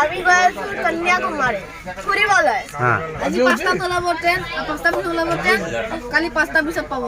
আমি গৈ আছো কন্যাকুমাৰী ফুৰিবলৈ। আজি 5টাত ওলাব ট্ৰেইন, 5টা পিছত ওলাব ট্ৰেইন, কালি 5টা পিছত পাব।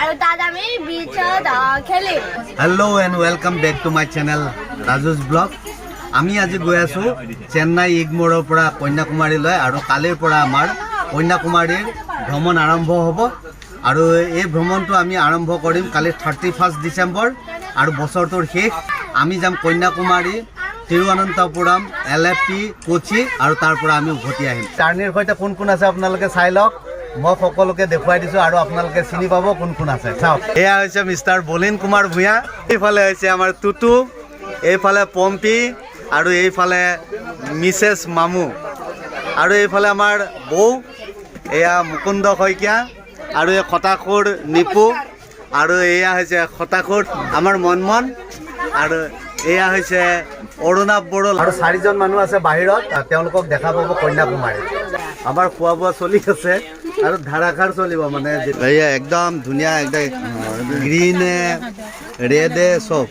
আৰু তাত আমি বিচত খেলিম। Hello and welcome back to my channel Raju's vlog. আমি আজি গৈ আছোঁ চেন্নাই ইগমোৰৰ পৰা কন্যাকুমাৰীলৈ আৰু কালিৰ পৰা আমাৰ কন্যাকুমাৰীৰ ভ্ৰমণ আৰম্ভ হ'ব। আৰু এই ভ্ৰমণটো আমি আৰম্ভ কৰিম কালি 31 ডিচেম্বৰ আৰু বছৰটোৰ শেষ। আমি যাম কন্যাকুমাৰী, তিৰুৱনন্তপুৰম, এলেপি, কোচি আৰু তাৰ পৰা আমি উভতি আহিম। জাৰ্ণিৰ সৈতে কোন কোন আছে আপোনালোকে চাই লওক। মই সকলোকে দেখুৱাই দিছোঁ আৰু আপোনালোকে চিনি পাব কোন কোন আছে। চাওক, এয়া হৈছে মিষ্টাৰ বলীন কুমাৰ ভূঞা, এইফালে হৈছে আমাৰ টুটু, এইফালে পম্পী আৰু এইফালে মিছেছ মামু আৰু এইফালে আমাৰ বৌ, এয়া মুকুন্দ শইকীয়া আৰু এই খতাখুৰ নিপু আৰু এয়া হৈছে খতাখুৰ আমাৰ মনমন আৰু এয়া হৈছে অৰুণাভ বড়ো। আৰু চাৰিজন মানুহ আছে বাহিৰত, তেওঁলোকক দেখা পাব কন্যাকুমাৰীত। আমাৰ খোৱা বোৱা চলি আছে আৰু ধাৰাসাৰ চলিব। মানে এয়া একদম ধুনীয়া, একদম গ্ৰীণে ৰেডে চব।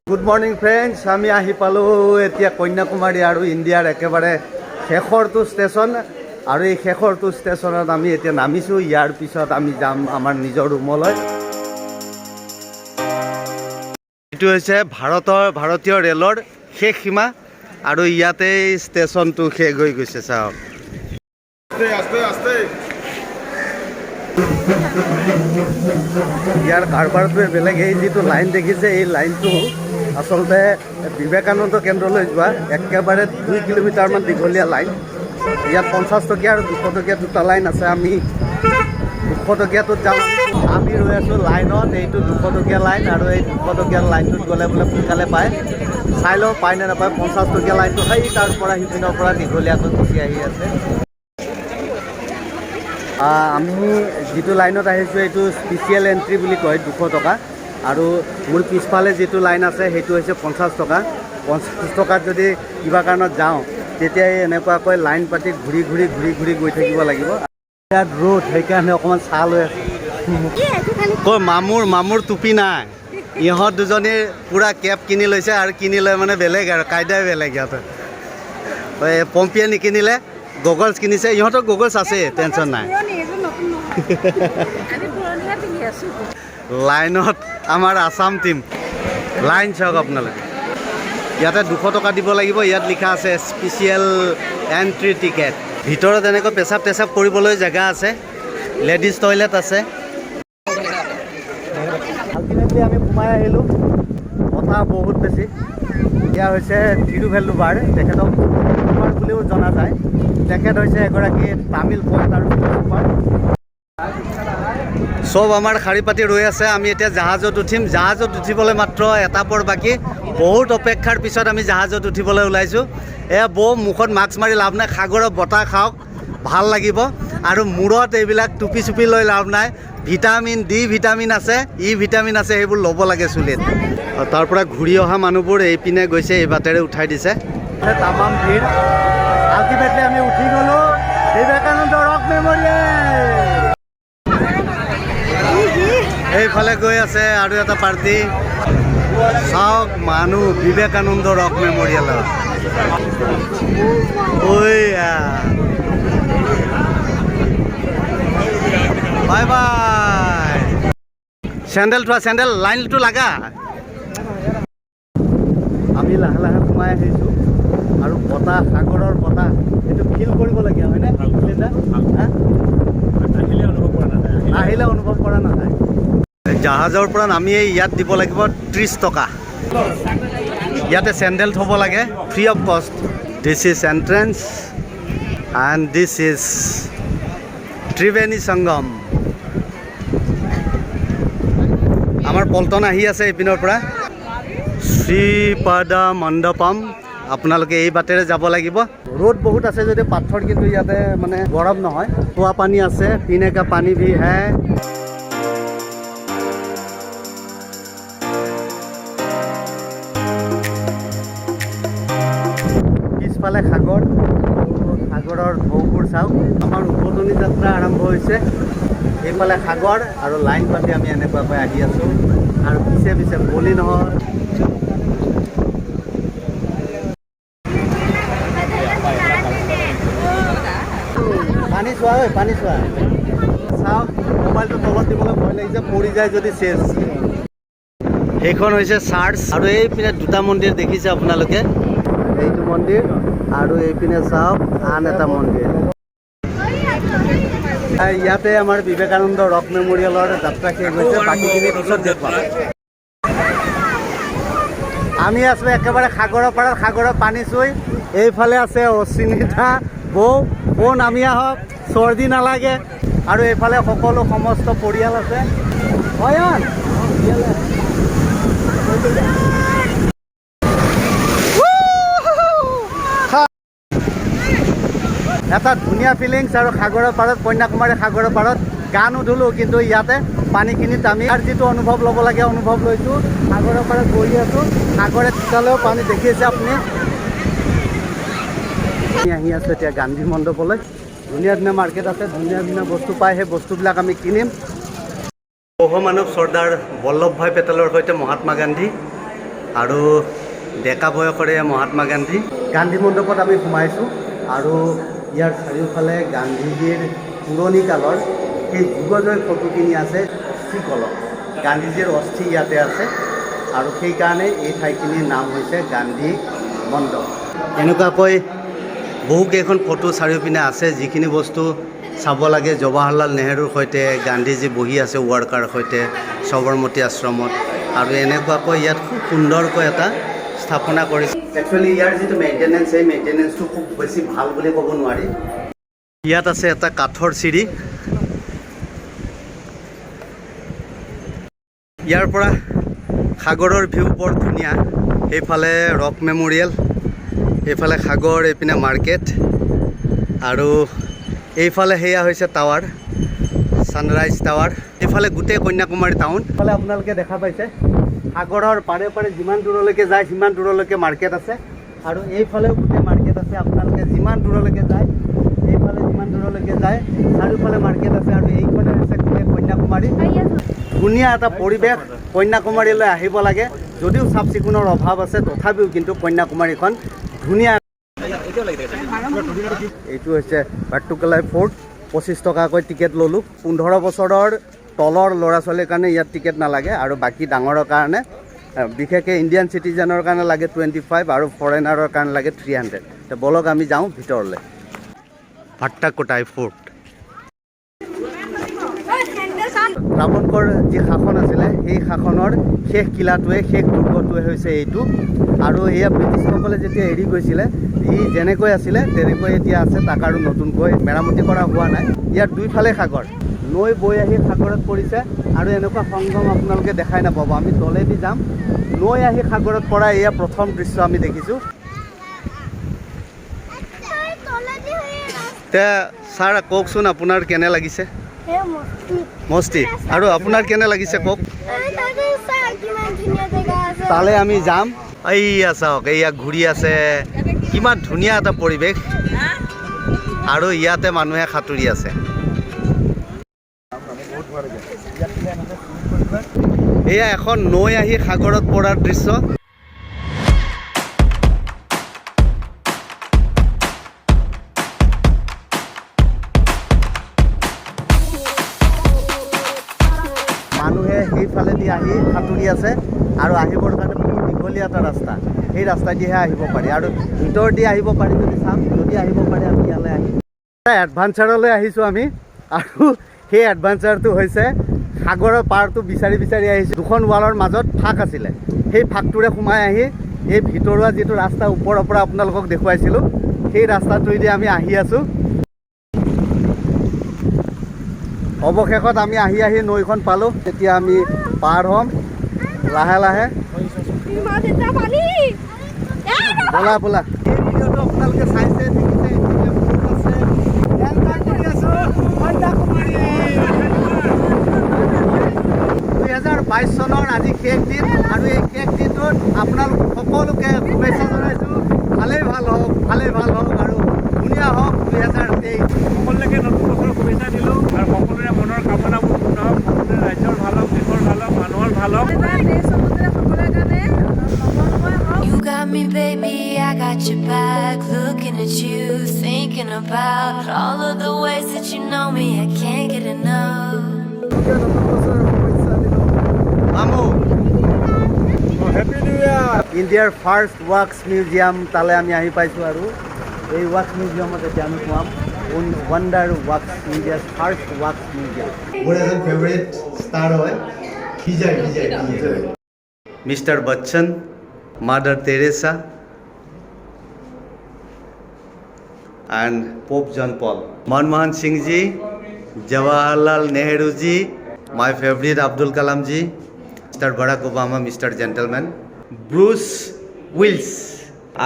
গুড মৰ্ণিং ফ্ৰেণ্ডছ, আমি আহি পালোঁ এতিয়া কন্যাকুমাৰী আৰু ইণ্ডিয়াৰ একেবাৰে শেষৰটো ষ্টেচন। আৰু এই শেষৰটো ষ্টেচনত আমি এতিয়া নামিছোঁ। ইয়াৰ পিছত আমি যাম আমাৰ নিজৰ ৰুমলৈ। এইটো হৈছে ভাৰতীয় ৰেলৰ শেষ সীমা আৰু ইয়াতেই ষ্টেচনটো শেষ হৈ গৈছে। চাওক, ইয়াৰ কাৰবাৰটোৱে বেলেগ। এই যিটো লাইন দেখিছে, এই লাইনটো আচলতে বিবেকানন্দ কেন্দ্ৰলৈ যোৱা একেবাৰে 2 কিলোমিটাৰমান দীঘলীয়া লাইন। ইয়াত 50 টকীয়া আৰু 200 টকীয়া দুটা লাইন আছে। আমি 200 টকীয়াটোত যাম। আমি ৰৈ আছোঁ লাইনত। এইটো 200 টকীয়া লাইন আৰু এই 200 টকীয়া লাইনটোত গ'লে বোলে সোনকালে পায়। চাই লওঁ পায় নে নাপায়। 50 টকীয়া লাইনটো সেই তাৰ পৰা সিপিনৰ পৰা দীঘলীয়াকৈ গুচি আহি আছে। আমি যিটো লাইনত আহিছোঁ এইটো স্পেচিয়েল এণ্ট্ৰি বুলি কয়, 200 টকা। আৰু মোৰ পিছফালে যিটো লাইন আছে সেইটো হৈছে 50 টকা। 50 টকাত যদি কিবা কাৰণত যাওঁ তেতিয়া এই এনেকুৱাকৈ লাইন পাতি ঘূৰি ঘূৰি ঘূৰি ঘূৰি গৈ থাকিব লাগিব। ইয়াত ৰ'দ, সেইকাৰণে অকণমান ছাঁ লৈ আছে। কৈ মামুৰ টুপি নাই। ইহঁত দুজনীৰ পূৰা কেপ কিনি লৈছে আৰু কিনি লৈ মানে বেলেগ আৰু কায়দাই বেলেগ ইহঁতৰ। এই পম্পীয়ে নিকিনিলে, গগলছ কিনিছে। ইহঁতৰ গগলছ আছে, টেনশ্যন নাই। লাইনত আমাৰ আছাম টিম। লাইন চাওক আপোনালোকে। ইয়াতে 200 টকা দিব লাগিব। ইয়াত লিখা আছে স্পেচিয়েল এণ্ট্ৰি টিকেট। ভিতৰত এনেকৈ পেচাব টেচাব কৰিবলৈ জেগা আছে, লেডিজ টয়লেট আছে। আল্টিমেটলি আমি সোমাই আহিলোঁ। বতাহ বহুত বেছি। এয়া হৈছে তিৰুভেল্লুভাৰ, তেখেতক কুমাৰ বুলিও জনা যায়। তেখেত হৈছে এগৰাকী তামিল পয়েট আৰু ফিলচফাৰ। চব আমাৰ শাৰী পাতি ৰৈ আছে। আমি এতিয়া জাহাজত উঠিম। জাহাজত উঠিবলৈ মাত্ৰ এটা পৰ বাকী। বহুত অপেক্ষাৰ পিছত আমি জাহাজত উঠিবলৈ ওলাইছোঁ। এয়া বৌ, মুখত মাস্ক মাৰি লাভ নাই, সাগৰৰ বতাহ খাওক, ভাল লাগিব। আৰু মূৰত এইবিলাক টুপি চুপি লৈ লাভ নাই। ভিটামিন ডি ভিটামিন আছে, ই ভিটামিন আছে, সেইবোৰ ল'ব লাগে চুলিত। আৰু তাৰ পৰা ঘূৰি অহা মানুহবোৰ এইপিনে গৈছে, এই বাটেৰে উঠাই দিছে। তামাম ভিৰ। আল্টিমেটলি আমি উঠি গ'লোঁ বিবেকানন্দ ৰক মেমৰিয়েল। এইফালে গৈ আছে আৰু এটা পাৰ্টি। চাওক মানুহ বিবেকানন্দ ৰক মেমৰিয়েলত। Bye bye. চেণ্ডেল থোৱা, চেণ্ডেল লাইনটো লাগা। আমি লাহে লাহে সোমাই আহিছোঁ আৰু বতাহ, সাগৰৰ বতাহ, এইটো ফিল কৰিবলগীয়া হয়নে? আহিলে অনুভৱ কৰা নাযায়। জাহাজৰ পৰা নামিয়েই ইয়াত দিব লাগিব 30 টকা। ইয়াতে চেণ্ডেল থ'ব লাগে, free of cost. This is entrance and this is Triveni Sangam. আমাৰ পল্টন আহি আছে এইপিনৰ পৰা। শ্ৰীপাদা মণ্ডপম, আপোনালোকে এই বাটেৰে যাব লাগিব। ৰ'দ বহুত আছে যদি পাথৰ কিন্তু ইয়াতে মানে গৰম নহয়। খোৱা পানী আছে, পিনে কা পানী ভি হে। পিছফালে সাগৰ, সাগৰৰ ঢৌবোৰ চাওক। আমাৰ উভতনি যাত্ৰা আৰম্ভ হৈছে। এইফালে সাগৰ আৰু লাইন পাতি আমি এনেকুৱাকৈ আহি আছোঁ আৰু পিছে পিছে বলি নহয়। চোৱা ঐ, পানী চোৱা। চাওক, মোবাইলটো তলত দিবলৈ ভয় লাগিছে, পৰি যায় যদি চেচ। সেইখন হৈছে চাৰ্চ আৰু এইপিনে দুটা মন্দিৰ দেখিছে আপোনালোকে, এইটো মন্দিৰ আৰু এইপিনে চাওক আন এটা মন্দিৰ। ইয়াতে আমাৰ বিবেকানন্দ ৰক মেমৰিয়েলৰ যাত্ৰা শেষ হৈছে, বাকীখিনি পিছত দেখুৱাম। আমি আছোঁ একেবাৰে সাগৰৰ পাৰত, সাগৰৰ পানী চুই। এইফালে আছে অশ্বিনীদা, বৌ। বৌ নামি আহক, চৰ্দি নালাগে। আৰু এইফালে সকলো সমস্ত পৰিয়াল আছে। অয়ন, ইয়ালে। এটা ধুনীয়া ফিলিংছ আৰু সাগৰৰ পাৰত, কন্যাকুমাৰী সাগৰৰ পাৰত গা নুধুলোঁ, কিন্তু ইয়াতে পানীখিনিত আমি ইয়াৰ যিটো অনুভৱ ল'ব লাগে অনুভৱ লৈছোঁ। সাগৰৰ পাৰত বহি আছোঁ, সাগৰে তিতালেও পানী দেখিছে আপুনি। আমি আহি আছোঁ এতিয়া গান্ধী মণ্ডপলৈ। ধুনীয়া ধুনীয়া মাৰ্কেট আছে, ধুনীয়া ধুনীয়া বস্তু পায়, সেই বস্তুবিলাক আমি কিনিম। লৌহ মানৱ চৰ্দাৰ বল্লভভাই পেটেলৰ সৈতে মহাত্মা গান্ধী আৰু ডেকা বয়সৰে মহাত্মা গান্ধী। গান্ধী মণ্ডপত আমি সোমাইছোঁ আৰু ইয়াৰ চাৰিওফালে গান্ধীজীৰ পুৰণি কালৰ সেই যুগজয়ী ফটোখিনি আছে। অস্থি কলহ, গান্ধীজীৰ অস্থি ইয়াতে আছে আৰু সেইকাৰণে এই ঠাইখিনিৰ নাম হৈছে গান্ধী মণ্ডপ। এনেকুৱাকৈ বহুকেইখন ফটো চাৰিওপিনে আছে, যিখিনি বস্তু চাব লাগে। জৱাহৰলাল নেহেৰুৰ সৈতে গান্ধীজী বহি আছে ৱাৰ্কাৰ সৈতে সবৰমতী আশ্ৰমত। আৰু এনেকুৱাকৈ ইয়াত খুব সুন্দৰকৈ এটা স্থাপনা কৰিছে। একচুৱেলি ইয়াৰ যিটো মেইনটেনেঞ্চ, সেই মেইনটেনেঞ্চটো খুব বেছি ভাল বুলি ক'ব নোৱাৰি। ইয়াত আছে এটা কাঠৰ চিৰি। ইয়াৰ পৰা সাগৰৰ ভিউ বৰ ধুনীয়া। সেইফালে ৰক মেমৰিয়েল, এইফালে সাগৰ, এইপিনে মাৰ্কেট আৰু এইফালে সেয়া হৈছে টাৱাৰ, ছানৰাইজ টাৱাৰ। এইফালে গোটেই কন্যাকুমাৰী টাউন। এইফালে আপোনালোকে দেখা পাইছে, সাগৰৰ পাৰে পাৰে যিমান দূৰলৈকে যায় সিমান দূৰলৈকে মাৰ্কেট আছে আৰু এইফালেও গোটেই মাৰ্কেট আছে। আপোনালোকে যিমান দূৰলৈকে যায়, এইফালে যিমান দূৰলৈকে যায় চাৰিওফালে মাৰ্কেট আছে। আৰু এইখনে হৈছে গোটেই কন্যাকুমাৰী। ধুনীয়া এটা পৰিৱেশ, কন্যাকুমাৰীলৈ আহিব লাগে। যদিও চাফ চিকুণৰ অভাৱ আছে, তথাপিও কিন্তু কন্যাকুমাৰীখন ধুনীয়া। এইটো হৈছে ভাট্টুকালাই ফ'ৰ্ট। 25 টকাকৈ টিকেট ল'লোঁ। 15 বছৰৰ তলৰ ল'ৰা ছোৱালীৰ কাৰণে ইয়াত টিকেট নালাগে আৰু বাকী ডাঙৰৰ কাৰণে, বিশেষকৈ ইণ্ডিয়ান চিটিজেনৰ কাৰণে লাগে 25 আৰু ফৰেনাৰৰ কাৰণে লাগে 300। তো ব'লক, আমি যাওঁ ভিতৰলৈ। ভাট্টাকোটাই ফ'ৰ্ট। ৰাৱণকৰ যি শাসন আছিলে, সেই শাসনৰ শেষ কিলাটোৱে, শেষ দুৰ্গটোৱে হৈছে এইটো। আৰু এয়া ব্ৰিটিছসকলে যেতিয়া এৰি গৈছিলে, ই যেনেকৈ আছিলে তেনেকৈ এতিয়া আছে। তাক আৰু নতুনকৈ মেৰামতি কৰা হোৱা নাই। ইয়াৰ দুইফালে সাগৰ, নৈ বৈ আহি সাগৰত পৰিছে আৰু এনেকুৱা সংগম আপোনালোকে দেখাই নাপাব। আমি তলেদি যাম। নৈ আহি সাগৰত পৰা এয়া প্ৰথম দৃশ্য আমি দেখিছোঁ। তে ছাৰ, কওকচোন, আপোনাৰ কেনে লাগিছে? মস্তি। আৰু আপোনাৰ কেনে লাগিছে কওক। তালে আমি যাম। এইয়া চাওক, এইয়া ঘূৰি আছে, কিমান ধুনীয়া এটা পৰিৱেশ আৰু ইয়াতে মানুহে সাঁতুৰি আছে। এয়া এখন নৈ আহি সাগৰত পৰাৰ দৃশ্য। মানুহে সেইফালেদি আহি সাঁতুৰি আছে আৰু আহিবৰ কাৰণে বহুত দীঘলীয়া এটা ৰাস্তা, সেই ৰাস্তাইদিহে আহিব পাৰি। আৰু ভিতৰ দি আহিব পাৰি যদি চাম, যদি আহিব পাৰে আমি ইয়ালৈ আহিম। এটা এডভাঞ্চাৰলৈ আহিছোঁ আমি আৰু সেই এডভাঞ্চাৰটো হৈছে সাগৰৰ পাৰটো বিচাৰি বিচাৰি আহিছোঁ। দুখন ৱালৰ মাজত ফাঁক আছিলে, সেই ফাঁকটোৰে সোমাই আহি এই ভিতৰুৱা যিটো ৰাস্তা ওপৰৰ পৰা আপোনালোকক দেখুৱাইছিলোঁ, সেই ৰাস্তাটোৱেদি আমি আহি আছোঁ। অৱশেষত আমি আহি আহি নৈখন পালোঁ। তেতিয়া আমি পাৰ হ'ম লাহে লাহে। ব'লা ব'লা। এই ভিডিঅ'টো আপোনালোকে চাইছে, দেখিছে, এইফালে boat আছে। এনজয় কৰি আছোঁ কন্যাকুমাৰী। 2022 চনৰ আজি শেষ দিন আৰু এই শেষ দিনটোত আপোনালোক সকলোকে শুভেচ্ছা জনাইছোঁ। ভালেই ভাল হওক, ভালেই ভাল হওক আৰু ধুনীয়া হওক 2023। সকলোকে নতুন বছৰৰ শুভেচ্ছা দিলোঁ আৰু সকলোৰে মনৰ কামনাবোৰ পূৰ্ণ হওক, সকলোৰে ৰাজ্যৰ ভাল হওক, দেশৰ ভাল হওক, মানুহৰ ভাল হওক। সকলোৰে কাৰণে মংগলময় হওক। You got me, baby, I got your back. Looking at you, thinking about all of the ways that you know me. I can't get enough. মামু। Happy New Year. ইণ্ডিয়াৰ ফাৰ্ষ্ট ৱাক্স মিউজিয়াম, তালৈ আমি আহি পাইছোঁ আৰু এই walks মিউজিয়ামত এতিয়া আমি সোমাম। Wonder Wax, India's first wax museum. মোৰ এজন ফেভৰেট ষ্টাৰ হয় বিজয় বিজয় বিজয়, mister Bachchan, mother Teresa and Pope John Paul, Manmohan Singhji, Jawaharlal Nehruji, my favourite Abdul Kalamji, Mister Barack Obama, Mister Gentleman, Bruce Willis,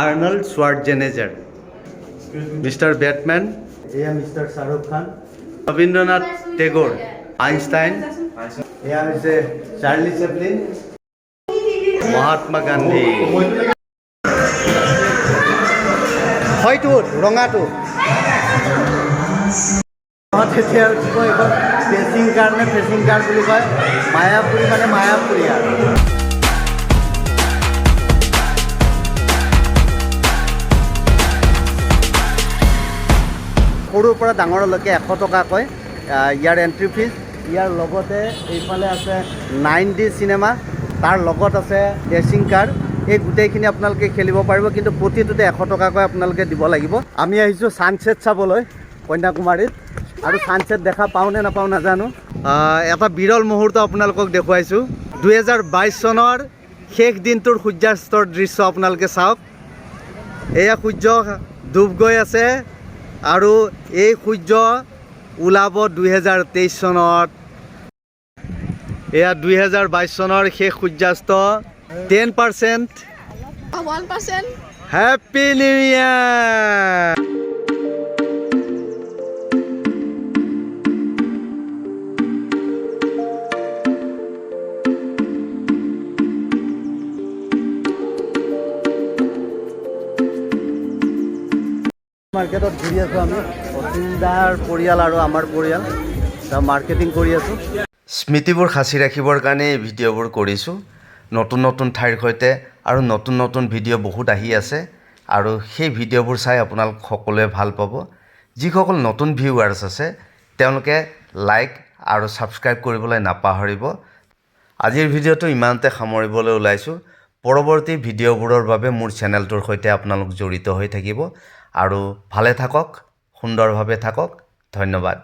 Arnold Schwarzenegger, Mister Batman, এয়া mister Shahrukh Khan, Rabindranath টেগৰ, Einstein, এয়া হৈছে Charlie Chaplin, Mahatma Gandhi. হয়তো ৰঙাটো তেতিয়া কি কয়, এইখন fetching কাৰ নে fetching কাৰ বুলি কয়। মায়াপুৰী মানে মায়াপুৰী আৰু। সৰুৰ পৰা ডাঙৰলৈকে 100 টকাকৈ ইয়াৰ এণ্ট্ৰি ফিজ। ইয়াৰ লগতে এইফালে আছে 9D cinema, তাৰ লগত আছে ৰেচিং কাৰ। এই গোটেইখিনি আপোনালোকে খেলিব পাৰিব, কিন্তু প্ৰতিটোতে 100 টকাকৈ আপোনালোকে দিব লাগিব। আমি আহিছোঁ ছানছেট চাবলৈ কন্যাকুমাৰীত আৰু ছানছেট দেখা পাওঁ নে নাপাওঁ নাজানো। এটা বিৰল মুহূৰ্ত আপোনালোকক দেখুৱাইছোঁ। 2022 চনৰ শেষ দিনটোৰ সূৰ্যাস্তৰ দৃশ্য আপোনালোকে চাওক। এয়া সূৰ্য ডুব গৈ আছে আৰু এই সূৰ্য ওলাব 2023 চনত। এয়া 2022 চনৰ শেষ সূৰ্যাস্ত, 10%। 1%। Happy New Year. মাৰ্কেটত ঘূৰি আছোঁ আমি, অচিন্দাৰ পৰিয়াল আৰু আমাৰ পৰিয়াল মাৰ্কেটিং কৰি আছোঁ। স্মৃতিবোৰ সাঁচি ৰাখিবৰ কাৰণে এই ভিডিঅ'বোৰ কৰিছোঁ। নতুন নতুন ঠাইৰ সৈতে আৰু নতুন নতুন ভিডিঅ' বহুত আহি আছে আৰু সেই ভিডিঅ'বোৰ চাই আপোনালোক সকলোৱে ভাল পাব। যিসকল নতুন ভিউৱাৰ্ছ আছে, তেওঁলোকে লাইক আৰু ছাবস্ক্ৰাইব কৰিবলৈ নাপাহৰিব। আজিৰ ভিডিঅ'টো ইমানতে সামৰিবলৈ ওলাইছোঁ। পৰৱৰ্তী ভিডিঅ'বোৰৰ বাবে মোৰ চেনেলটোৰ সৈতে আপোনালোক জড়িত হৈ থাকিব আৰু ভালে থাকক, সুন্দৰভাৱে থাকক। ধন্যবাদ।